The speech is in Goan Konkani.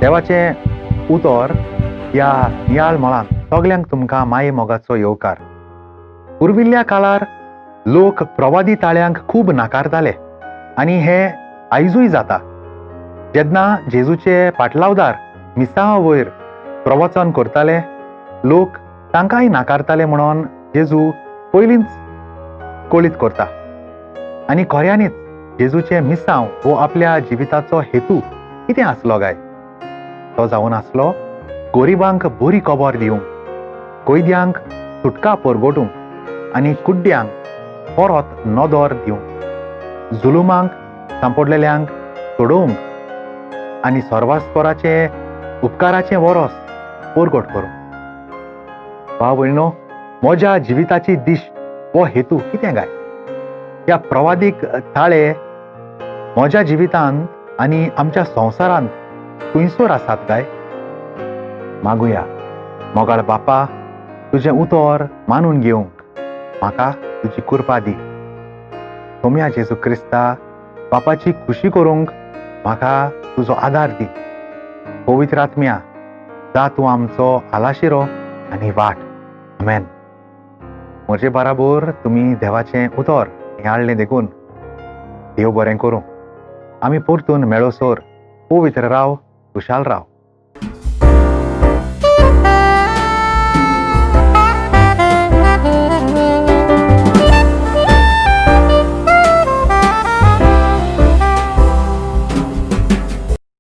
देवाचें उतर ह्या नियाळ मळांत सगल्यांक तुमकां माये मोगाचो येवकार. पुर्विल्ल्या काळार लोक प्रवादी ताळ्यांक खूब नाकारताले आनी हे आयजूय जाता. जेन्ना जेजूचे पाटलावदार मिसांवा वयर प्रवचन करताले, लोक तांकांय नाकारताले म्हणून जेजू पयलींच कळीत करता. आनी खऱ्यांनीच जेजूचें मिसांव हो आपल्या जिविताचो हेतू कितें आसलो काय? तो जावन आसलो गरिबांक बरी खबर दिवंक, कैद्यांक सुटका परगटूंक आनी कुड्ड्यांक परत नदर दिवंक, जुलुमांक सांपडलेल्यांक सोडोवंक आनी सर्वास्पराचें उपकाराचें वरोस परगट करूंक. भाव भयणो, म्हज्या जिविताची दिश हो हेतू कितें काय? ह्या प्रवादीक ताळे म्हज्या जिवितांत आनी आमच्या संवसारांत खंयसर आसात काय? मागुया, मोगाळ बापा, तुजें उतर मानून घेवंक म्हाका तुजी कृपा दी. सोम्या जेजू क्रिस्ता, बापाची खुशी करूंक म्हाका तुजो आदार दी. पवित्र आत्म्या, जा तूं आमचो आलाशिरो आनी वाट. आमेन. म्हजे बराबर तुमी देवाचें उतर नियाळ्ळें देखून देव बरें करूं. आमी परतून मेळोसर पवित्र राव, खुशाल राव.